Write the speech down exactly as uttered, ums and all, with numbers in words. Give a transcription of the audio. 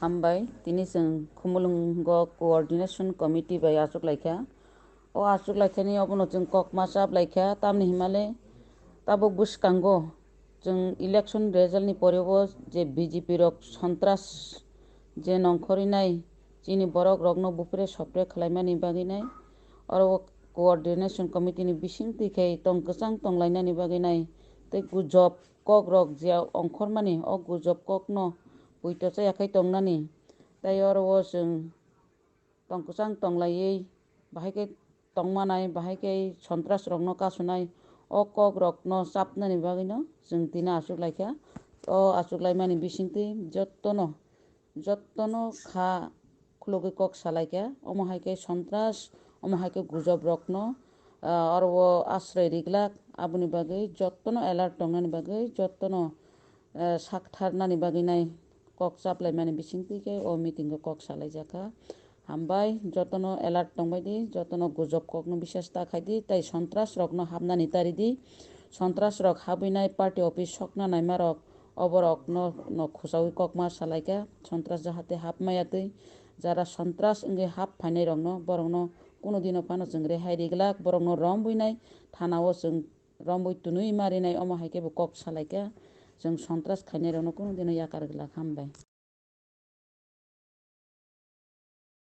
Hambai, tini chwng Khumulwngo Coordination Committee bai achuk laikha. O achuk laikhani obono chwng kok ma chap laikha, tamni himale tabuk bwskango chwng election result ni pore o je B J P rok sontras je nongkhorwi nai chini borok rokno bupre sopre khlaimani bagwi nai oro o Coordination Committee ni bisingtwi khe tong kwchang tonglainani bagwi nai tei gujop kok rok je ongkhormani o gujop kokno puito chaya khai tongnani tei oro o chwng tong kwchang tonglaiwi bahai khe tongmanai, bahai khe sontras rokno kasunai, o kok rokno chapnani bagwino chwng tini achuk laikha. O achuk laimani bisingtwi jottono, jottono kha khulugwi kok salaikha, omo hai khe sontras, omo hai khe gujop rokno, ah, oro o asroi riglak, aboni bagwi jottono alert tongnani bagwi jottono, eh, saktharnani bagwi nai kok chaplaimani bisingtwi khe o meeting o kok salaijakha. Hambai, jotono alert tongbai di, jotono gujop kokno bisas ta khai di, tei sontras rokno hapnani tari di. Sontras rok habwi nai party office sokna naima rok, oborokno no khusaui kokma salaikha. Sontras jahate hap maya twi, jara sontras wngwi hap phainai rokno, borokno kuno dino phano chwng rehai riglak, borokno rombwi nai thana o chwng rombwi tunui ma rinai, omo hai khe bo kok salaikha. Chwng sontras khainai rokno kuno dino yakar glak. Hambai.